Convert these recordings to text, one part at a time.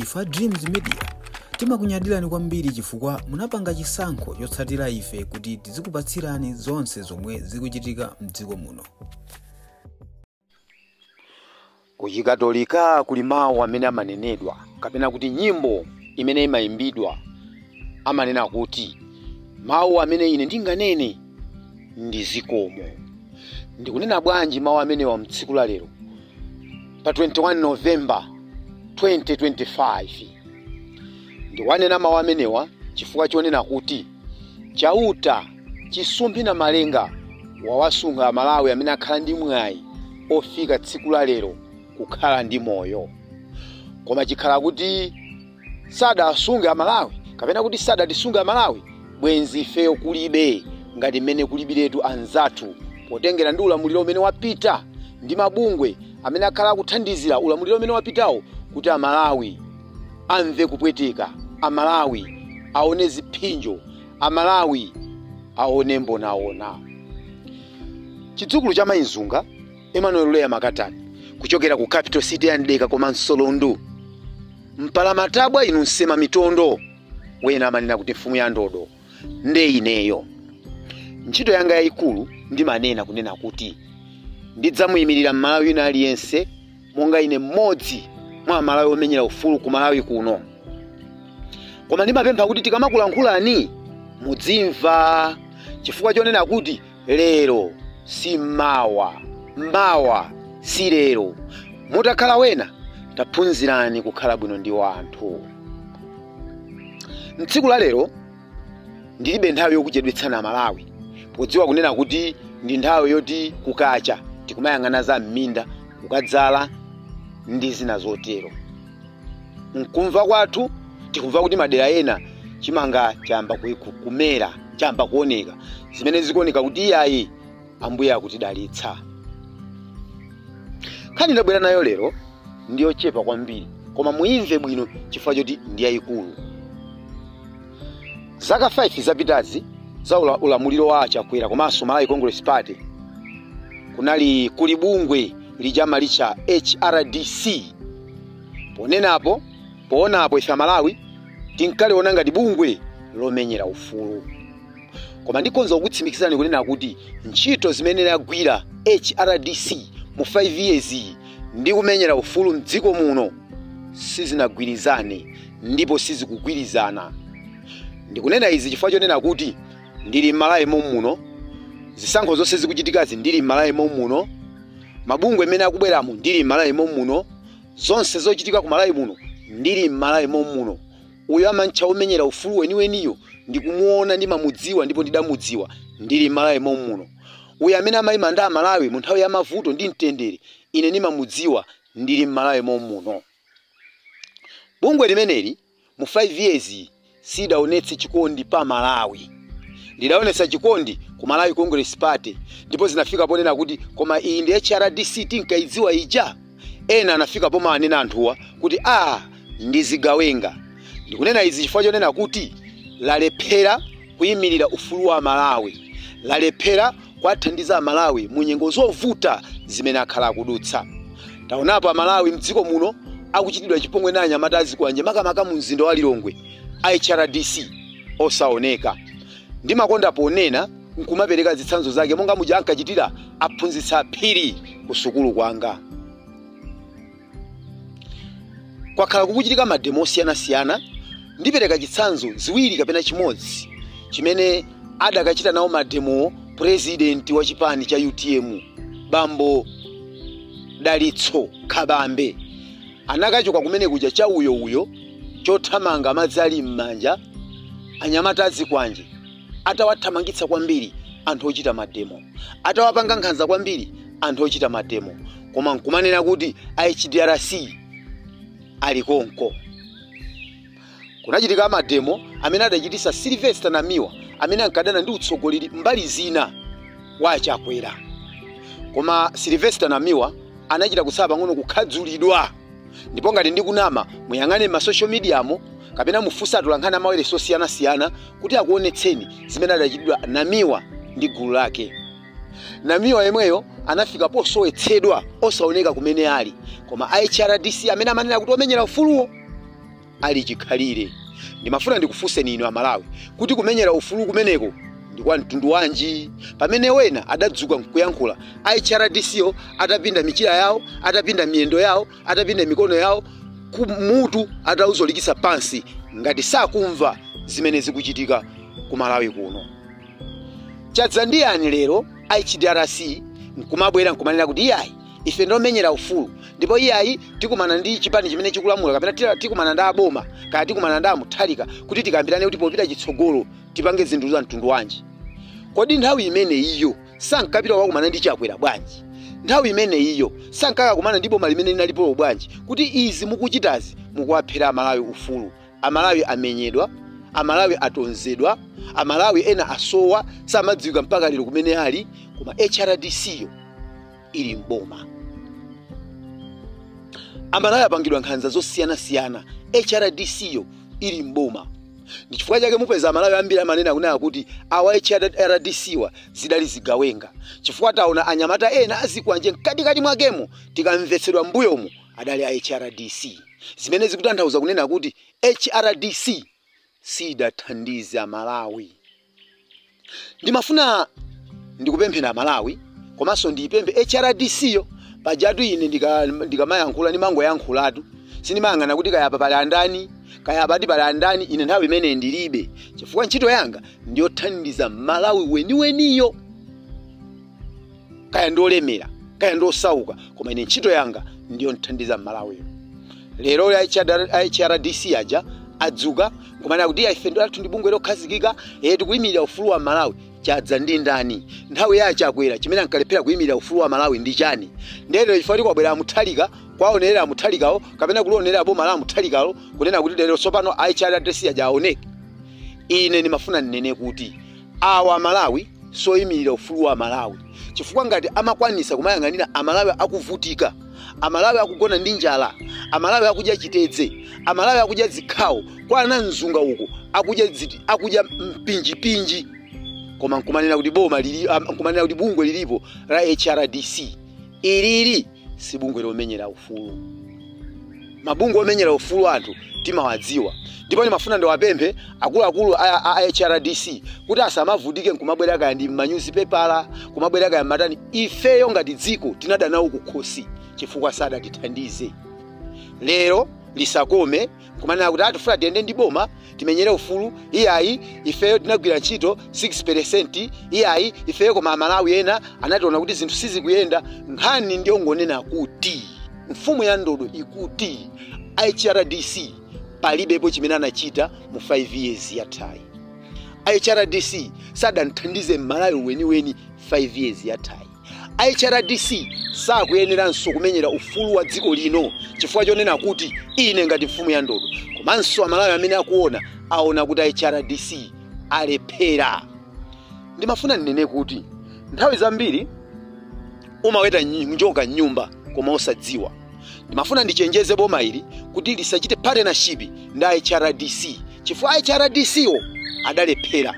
Ife a Dreams Media timakunyadirani kwambiri chifukwa munapanga chisankho chotsatira ife kuti tizikupatsirani zonse zomwe zikuchitika mdziko muno. Kuchikatolika kuli mawu amene amanenedwa, kapena kuti nyimbo imene imayimbidwa, amanena kuti mawu amene ine ndinganene ndi zikomo. Ndikunena bwanji mawu amenewa mtsiku la lero pa 21 November 2025? Ndikuwanena mawu amenewa chifukwa chonena kuti Chauta Chisumphi na Malenga wawasunga Amalawi amene akhala ndi mwayi ofika tsiku la lero kukhala ndi moyo. Koma chikhala kuti sadasunge Amalawi, kapena kuti sadatisunge Amalawi, bwenzi ifeyo kulibe ngati mmene kulibiretu anzathu, potengera ndi ulamuliro umene wapita ndi mabungwe amene akhala akuthandizira ulamuliro umene wapitawo kuti Amalawi amve kupweteka, Amalawi aone ziphinjo, Amalawi aone mbonaona. Chidzukulu cha Mayi Mzunga, Emmanuel Leya Makatani, kuchokera ku capital city ya Mdeka komanso Lundu, mpalamatabwa inu nsema mitondo, wena amanena kuti mfumu ya ndodo nde ineyo. Ntchito yanga yayikulu ndimanena kunena kuti ndidzamuyimirira Mmalawi wina aliyense monga ine mmodzi mwa Amalawi omenyera ufulu ku Malawi kuno. Koma ndimapempha kuti tikamakulankhulani mudzimva, chifukwa chonena kuti lero si mawa, mawa si lero. Mutakhala wena, taphunzirani kukhala bwino ndi wanthu. Mtsiku la lero ndilibe nthawi yokuchedwetsana Amalawi, podziwa kunena kuti ndi nthawi yoti kukacha tikumayang'ana za mminda, kukadzala ndi zina zotero. Nkumva kwathu tikumva kuti madera ena chimanga chayamba kumera, chayamba kuoneka, zimene zikuoneka kuti iyayi Ambuye akutidalitsa. Nkhani ndabwera nayo lero ndiyochepa kwambiri, koma muimve bwino chifukwa choti ndi yayikulu. Zaka 5 zapitazi za ulamuliro wa Chakwera komanso Malawi Congress Party, kunali kuli bungwe lija amalitcha HRDC. Ponenapo, poonapo ife Amalawi tinkaliona ngati bungwe lomenyera ufulu, koma ndikonza kukutsimikizirani kunena kuti ntchito zimene yagwira HRDC mu 5 years iyi ndi kumenyera ufulu mdziko muno sizinagwirizane ndipo sizikugwirizana. Ndikunena izi chifukwa chonena kuti ndili m'Malawi muno, zisankho zonse zikuchitikazi ndili m'Malawi muno, mabungwe amene akubweramo ndili m'Malawi muno, zonse zochitika ku Malawi muno ndili m'Malawi muno. Uyo amantcha omenyera ufulu weniweniyo ndikumuona, ndimamudziwa ndipo ndidamudziwa ndili m'Malawi muno. Uyo amene amayima ndi Amalawi mu nthawi ya mavuto ndi mtendere ine ndimamudziwa ndili m'Malawi muno. Bungwe limeneli mu 5 years sidaonetse chikondi pa Malawi, lidaonetsa chikondi ku Malawi Congress Party, ndipo zinafika ponena kuti koma iyi ndi HRDC tinkaidziwa ija. Ena anafika pomanena anthuwa kuti a ndi zigawenga. Ndikunena izi chifukwa chonena kuti lalephera kuyimirira ufulu wa Malawi, lalephera kuwathandiza Amalawi mu nyengo zovuta zimene akhala akudutsa. Taonapo Amalawi mdziko muno akuchitidwa chipongwe ndi anyamata azikwanje, makamaka mu mzinda wa Lilongwe, HRDC osaoneka. Ndimakonda ponena nkumapereka zitsanzo zake monga muja ankachitira aphunzitsa Phiri ku sukulu kwanga. Kwakhala kukuchitika mademo osiyanasiyana. Ndipereka chitsanzo ziwiri kapena chimodzi chimene adakachita nawo mademowo president wa chipani cha UTM Bambo Dalitso Kabambe. Anakachoka kumene kuja cha uyouyo chothamanga madzi ali m'manja, anyamata azikwanje atawathamangitsa kwambiri anthu ochita mademo, atawapanga nkhanza kwambiri anthu ochita mademo, koma nkumanena kuti HDRC ali konko. Kunachitika mademo amene adachitisa Sylvester Namiwa, amene ankadana ndi utsogoleri mbali zina wa Chakwera, koma Sylvester Namiwa anachita kutsala pang'ono kukhadzulidwa. Ndipo ngati ndikunama, muyang'ane ma social media mo kapena mufunse atolankhani amawayilesi osiyanasiyana kuti akuonetseni zimene adachitidwa Namiwa ndi gulu lake. Namiwa yemweyo anafika posowetsedwa, osaoneka kumene ali, koma HRDC amene amanena kuti omenyera ufuluwo Ali chikhalire. Ndimafuna ndikufunseni inu Amalawi kuti kumenyera ufulu kumeneko ndi kwa mtundu wanji, pamene wena adadzuka nkuyankhula HRDC atapinda michira yawo, atapinda miyendo yawo, atapinda mikono yawo, kumutu atauzolikisa pansi ngati sakumva zimene zikuchitika ku Malawi kuno. Chadza ndiyani lero HDRC nkumabwera nkumanena kuti iyayi ife ndomenyera ufulu, ndipo iyayi tikumana ndi chipani chimene chikulamula kapena tikumana ndi aboma kaya tikumana ndi amuthalika kuti tikambirane kuti popita chitsogolo tipange zinthu za mtundu wanji. Kodi nthawi imene iyo sankapita kukumana ndi Chakwera bwanji? Nthawi imene iyo sankakakumana ndi boma limene linalipo bwanji kuti izi mukuchitazi mukuwaphera Amalawi ufulu? Amalawi amenyedwa, Amalawi atonzedwa, Amalawi ena asowa, samadziwika mpaka lero kumene ali, koma HRDC yo ili mboma. Amalawi apangidwa nkhanza zosiyanasiyana, HRDC yo ili mboma. Ndi chifukwa chake mupeza Amalawi ambiri amanena kunena kuti awa HRDC wa zidali zigawenga, chifukwa taona anyamata ena azikwanje mkatikati mwakemo tikamvetsedwa mbuyomu adali a HRDC, zimene zikutanthauza kunena kuti HRDC sidathandize Amalawi. Ndimafuna ndikupemphera Amalawi komanso ndiyipemphe HRDC yo. Pajatu ine ndikamayankhula ndimangoyankhulatu, sindimayang'ana kuti kaya apa pali andani kaya apati pali andani. Ine nthawi imene ndilibe, chifukwa ntchito yanga ndiyothandiza Malawi weniweniyo, kaya ndiolemera kaya ndiosauka, koma ine ntchito yanga ndiyothandiza Malawiyo. Lero HRDC aja adzuka nkumanena kuti ife athu ndi bungwe lokhazikika, tikuyimirira ufulu wa Malawi. Chadza ndi ndani? Nthawi ya Chakwera chimene ankalephera kuyimirira ufulu wa Malawi ndi chani? Ndero ife tikwabwera amuthalika kwaonerera amuthalikawo kapena kulionera boma la amuthalikalo kunena kuti lero tsopano HRDC aja aoneke. Ine ndimafuna ndinene kuti awa Malawi soyimirira ufulu wa Malawi, chifukwa ngati amakwanisa kumayang'anira Amalawi akuvutika, Amalawi akugona ndi njala, Amalawi akudya chitedze, Amalawi akudya zikhawo, kwa anamzunga uko akudya mpinjipinji, koma nkumanena kuti boma lili, nkumanena kuti bungwe lilipo la HRDC ilili si bungwe lomenyera ufulu. Mabungwe omenyera ufulu anthu timawadziwa, ndipo ndimafuna ndiwapemphe akuluakulu a HRDC kuti asamavutike nkumabwera kaya ndi manyuzipepala, kumabwera kaya matani. Ifeyo ngati dziko tinada nawo kukhosi chifukwa sadatithandize. Lero lisakome nkumanena kuti atifuna tiyende ndi boma timenyere ufulu, iyayi ifeyo tinagwira ntchito 6%, iyayi ifeyo koma Amalawi ena anationa kuti zinthu sizikuyenda. Nkhani ndiyongonena kuti mfumu ya ndodo ikuti HRDC palibepo chimene anachita mu 5 years yathayi. HRDC sadanthandize Malawi weniweni 5 years yathayi. HRDC sakuyeneranso kumenyera ufulu wa dziko lino chifukwa chonena kuti ine ngati mfumu ya ndodo komanso Amalawi amene akuona aona kuti HRDC alephera. Ndimafuna ndinene kuti nthawi zambiri umaweta njoka nyumba koma osadziwa. Ndimafuna ndichenjeze boma ili kuti lisachite partnership ndi HRDC, chifukwa HRDC wo adalephera.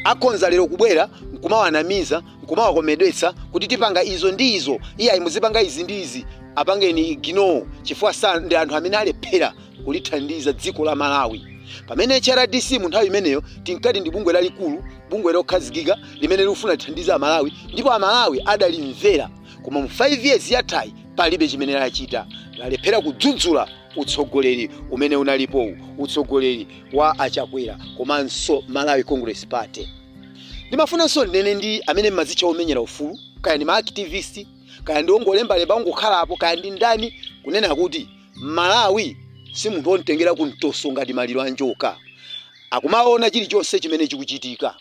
Akonza lero kubwera nkumawanamiza nkumawakomedwetsa kuti tipanga izo ndi izo, iyayi muzipanga izi ndi izi, apangeni ignore, chifukwa ndi anthu amene alephera kulithandiza dziko la Malawi. Pamene HRDC mu nthawi imeneyo tinkati ndi bungwe lalikulu, bungwe lokhazikika limene likufuna lithandize Amalawi, ndipo Amalawi adalimvera, koma mu 5 years yathayi palibe chimene lachita. Lalephera kudzudzula utsogoleri umene unalipowu, utsogoleri wa aChakwera komanso Malawi Congress Party. Ndimafunanso ndinene ndi amene mmazitcha omenyera ufulu, kaya ndi ma-activist, kaya ndi ongolembalemba ongokhalapo, kaya ndi ndani, kunena kuti Malawi si munthu womtengera kumtoso ngati maliro a njoka, akumaona chilichonse chimene chikuchitika.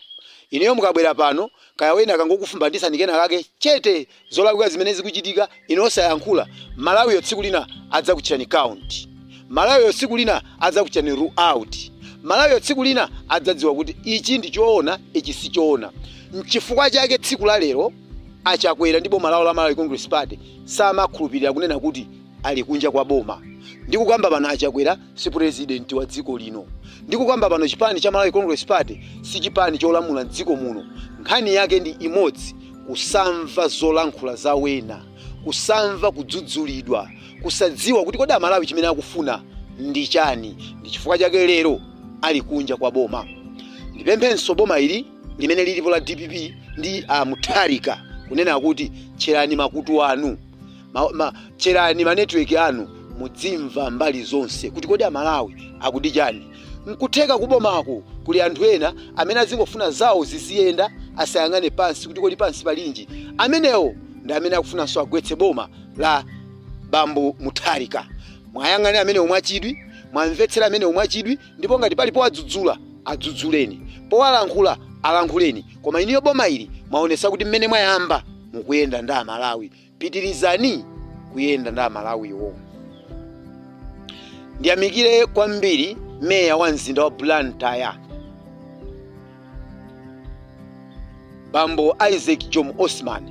Ineyo mukabwera pano kaya wena akangokufumbatisani kena kake chete zolakwika zimene zikuchitika, ine osayankhula, Malawiyo tsiku lina adzakutchani count, Malawiyo tsiku lina adzakutchani rule out, Malawiyo tsiku lina adzadziwa kuti ichi ndi choona, ichi si choona. Nchifukwa chake tsiku la lero aChakwera ndi boma lawo la Malawi Congress Party samakhulupirira kunena kuti ali kunja kwa boma. Ndikukamba pano aChakwera si president wa dziko lino, ndikukamba pano chipani cha Malawi Congress Party si chipani cholamula mdziko muno. Nkhani yake ndi imodzi: kusamva zolankhula za wena, kusamva kudzudzulidwa, kusadziwa kuti kodi Amalawi chimene akufuna ndi chani. Ndi chifukwa chake lero ali kunja kwa boma. Ndipemphenso boma ili limene lilipo la DPP ndi a Mutharika kunena kuti tcherani makutu anu, tcherani ma network anu, mudzimva mbali zonse kuti kodi Amalawi akuti chani. Nkutheka kubomako kuli anthu ena amene azingofuna zawo ziziyenda, asayang'ane pansi kuti kodi pansi palinji. Amenewo ndi amene akufunanso agwetse boma la bambo Mutharika. Mwayang'ane amenewo mwachidwi, mwamvetsera amenewo mwachidwi, ndipo ngati palipo adzudzula, adzudzuleni, powalankhula alankhuleni. Koma iniyo boma ili mwaonesa kuti mmene mwayamba mukuyenda ndi Amalawi, pitirizani kuyenda ndi Amalawiwo. Ndiyamikire kwambiri meya wa mzinda wa Blantyre, bambo Isaac Jomo Osman.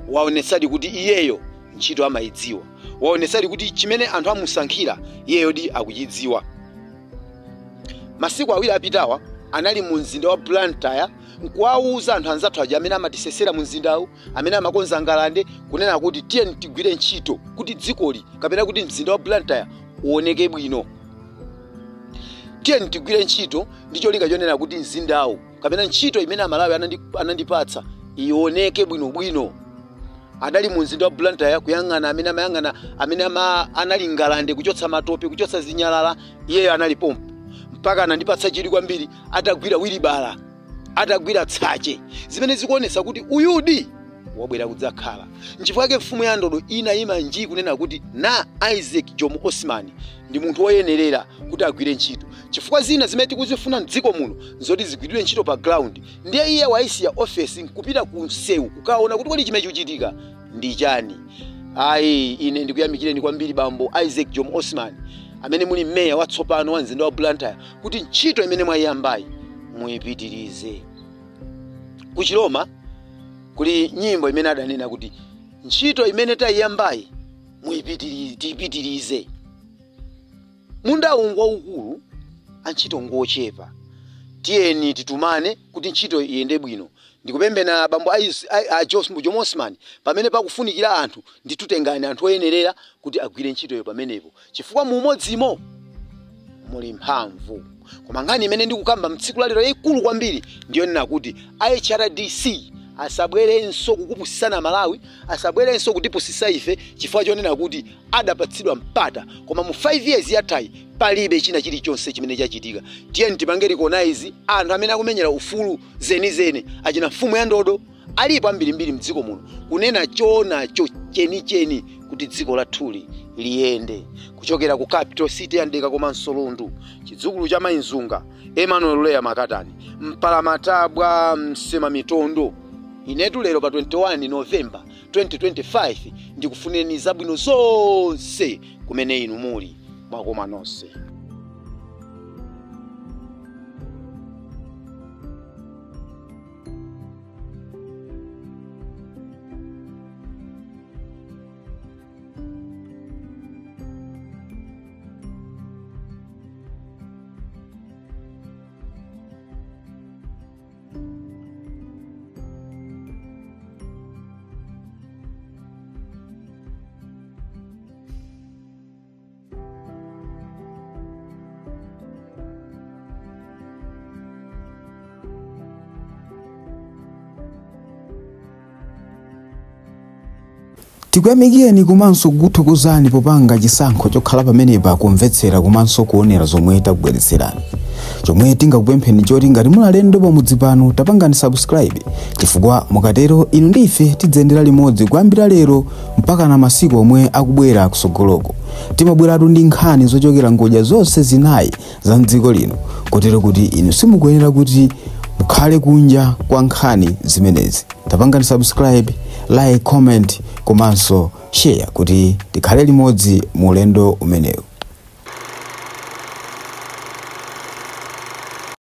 Waonetsadi kuti iyeyo ntchito amayidziwa, waonetsadi kuti chimene anthu amusankhira iyeyo di akuchidziwa. Masiku awiri apitawa anali mu mzinda wa Blantyre nkuwawuza anthu anzathu aja amene amatisesera mu mzindawu, amene amakonza ngalande, kunena kuti tiyeni tigwire ntchito kuti dzikoli kapena kuti mzinda wa Blantyre uoneke bwino. Tiyeni tigwire ntchito ndi cholinga chonena kuti mzindawu kapena ntchito imene Amalawi anandipatsa ioneke bwinobwino. Adali mu mzinda wa Blantyre kuyang'ana amene amayang'ana amene anali ngalande, kuchotsa matope, kuchotsa zinyalala, iyeyo anali pompo mpaka anandipatsa chidwi kwambiri atagwira wilibala, atagwira tsache, zimene zikuonetsa kuti uyudi wabwera kudzakhala. Nchifukwa chake mfumu ya ndodo inayima nji kunena kuti na Isaac Jomo Osman ndi munthu woyenerera kuti agwire ntchito, chifukwa zina zimene tikuzifuna mdziko muno nzoti zigwiridwe ntchito pa ground. Ndiye iye waisiya ofesi nkupita ku msewu kukaona kuti kodi chimene chikuchitika ndi chani. Ayi, ine ndikuyamikireni kwambiri bambo Isaac Jomo Osman amene muli meya watsopano wa mzinda wa Blantyre kuti ntchito imene mwayiyambayi muyipitirize. Ku Chiroma kuli nyimbo imene adanena kuti ntchito imene tayiyambayi tiyipitirize. Munda ungu waukulu, antchito ngochepa, tiyeni titumane kuti ntchito iyende bwino. Ndikupembena bambo Jomo Osman pamene pakufunikira anthu, nditutengani anthu oyenerera kuti agwire ntchitoyo pamenepo, chifukwa mumodzimo muli mphamvu. Koma nkhani imene ndikukamba mtsiku lalero yayikulu kwambiri ndiyonena kuti HRDC asabwerenso kukupusisana Malawi, asabwerenso kutipusisa ife chifukwa chonena kuti adapatsidwa mpata, koma mu 5 years yathayi palibe china chilichonse chimene chachitika. Tiyeni tipange recognize anthu amene akumenyera ufulu zenizeni, achina mfumu ya ndodo alipo ambirimbiri mdziko muno, kunena chonacho chenicheni kuti dziko lathuli liyende. Kuchokera ku capital city ya Ndeka komanso Lundu, chidzukulu cha Mainzunga, Emmanuel Leya Makatani, Mpalamatabwa, Msema Mitondo. Inetu lero pa 21 November 2025 ndikufuneni zabwino zonse kumene inu muli, mwakoma nonse. Tikuyamikeni komanso kukuthokozani popanga chisankho chokhala pamenepa kumvetsera komanso kuonera zomwe takubweretserani. Chomwe tingakupempheni choti ngati muli alendo pamudzi pano tapangani subscribe, chifukwa mukatero inu ndi ife tidzayendera limodzi kuyambira lero mpaka na masiku omwe akubwera kusogoloko. Timabweratu ndi nkhani zochokera ngodya zonse zinayi za mdziko lino, kotero kuti inu simukuyenera kuti mukhale kunja kwa nkhani zimenezi. Tapangani subscribe, like, comment komanso share kuti tikhale limodzi mu ulendo umenewu.